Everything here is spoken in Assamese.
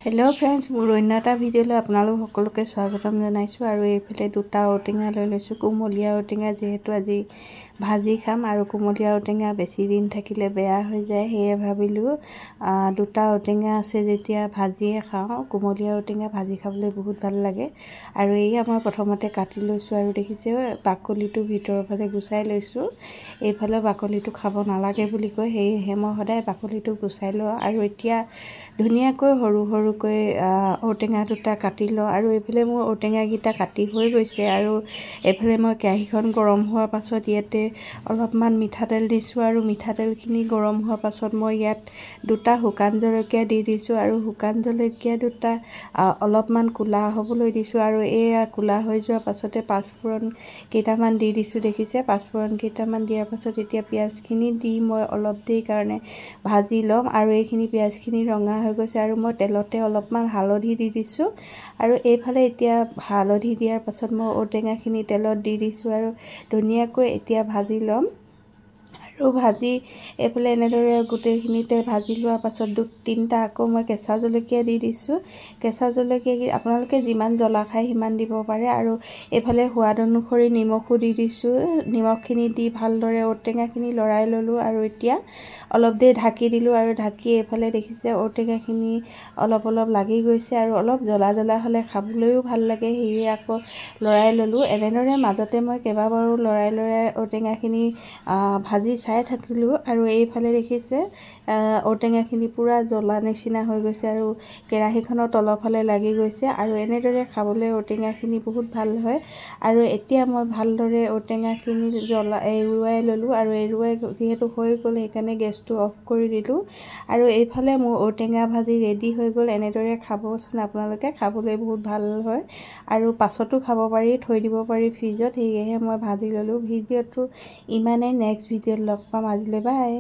হেল্ল' ফ্ৰেণ্ডছ, মোৰ অন্য এটা ভিডিঅ'লৈ আপোনালোক সকলোকে স্বাগতম জনাইছোঁ। আৰু এইফালে দুটা ঔটেঙা লৈ লৈছোঁ, কুমলীয়া ঔটেঙা, যিহেতু আজি ভাজি খাম আৰু কুমলীয়া ঔটেঙা বেছি দিন থাকিলে বেয়া হৈ যায়, সেয়ে ভাবিলোঁ দুটা ঔটেঙা আছে যেতিয়া ভাজিয়ে খাওঁ। কুমলীয়া ঔটেঙা ভাজি খাবলৈ বহুত ভাল লাগে। আৰু এইয়া মই প্ৰথমতে কাটি লৈছোঁ আৰু দেখিছে বাকলিটো ভিতৰৰ ফালে গুচাই লৈছোঁ। এইফালে বাকলিটো খাব নালাগে বুলি কয়, সেয়েহে মই সদায় বাকলিটো গুচাই লওঁ। আৰু এতিয়া ধুনীয়াকৈ সৰু সৰুকৈ ঔটেঙা দুটা কাটি লওঁ। আৰু এইফালে মোৰ ঔটেঙাকেইটা কাটি হৈ গৈছে। আৰু এইফালে মই কেৰাহীখন গৰম হোৱাৰ পাছত ইয়াতে অলপমান মিঠাতেল দিছোঁ। আৰু মিঠাতেলখিনি গৰম হোৱাৰ পাছত মই ইয়াত দুটা শুকান জলকীয়া দি দিছোঁ। আৰু শুকান জলকীয়া দুটা অলপমান ক'লা হ'বলৈ দিছোঁ। আৰু এয়া ক'লা হৈ যোৱাৰ পাছতে পাঁচফোৰণ কেইটামান দি দিছোঁ। দেখিছে, পাঁচফোৰণ কেইটামান দিয়াৰ পাছত এতিয়া পিঁয়াজখিনি দি মই অলপ দেৰি কাৰণে ভাজি ল'ম। আৰু এইখিনি পিঁয়াজখিনি ৰঙা হৈ গৈছে আৰু মই তেলতে অলপমান হালধি দি দিছোঁ। আৰু এইফালে এতিয়া হালধি দিয়াৰ পাছত মই ঔটেঙাখিনি তেলত দি দিছোঁ আৰু ধুনীয়াকৈ এতিয়া ভাজি ল'ম। আৰু ভাজি এইফালে এনেদৰে গোটেইখিনিতে ভাজি লোৱাৰ পাছত 2-3টা আকৌ মই কেঁচা জলকীয়া দি দিছোঁ। কেঁচা জলকীয়া আপোনালোকে যিমান জ্বলা খায় সিমান দিব পাৰে। আৰু এইফালে সোৱাদ অনুসৰি নিমখো দি দিছোঁ। নিমখখিনি দি ভালদৰে ঔটেঙাখিনি লৰাই ল'লোঁ। আৰু এতিয়া অলপ দেৰি ঢাকি দিলোঁ। আৰু ঢাকি এইফালে দেখিছে ঔটেঙাখিনি অলপ অলপ লাগি গৈছে আৰু অলপ জ্বলা জ্বলা হ'লে খাবলৈও ভাল লাগে, সেয়ে আকৌ লৰাই ল'লোঁ। এনেদৰে মাজতে মই কেইবাবাৰো লৰাই লৰাই ঔটেঙাখিনি ভাজি চাই থাকিলোঁ। আৰু এইফালে দেখিছে ঔটেঙাখিনি পূৰা জ্বলা নিচিনা হৈ গৈছে আৰু কেৰাহীখনৰ তলৰফালে লাগি গৈছে। আৰু এনেদৰে খাবলৈ ঔটেঙাখিনি বহুত ভাল হয়। আৰু এতিয়া মই ভালদৰে ঔটেঙাখিনি জ্বলা এৰুৱাই ল'লোঁ। আৰু এৰুৱাই যিহেতু হৈ গ'ল, সেইকাৰণে গেছটো অফ কৰি দিলোঁ। আৰু এইফালে মোৰ ঔটেঙা ভাজি ৰেডি হৈ গ'ল। এনেদৰে খাবচোন আপোনালোকে, খাবলৈ বহুত ভাল হয় আৰু পাছতো খাব পাৰি, থৈ দিব পাৰি ফ্ৰিজত। সেয়েহে মই ভাজি ল'লোঁ। ভিডিঅ'টো ইমানেই, নেক্সট ভিডিঅ'ত লগ পাম। আজিলৈ বাই।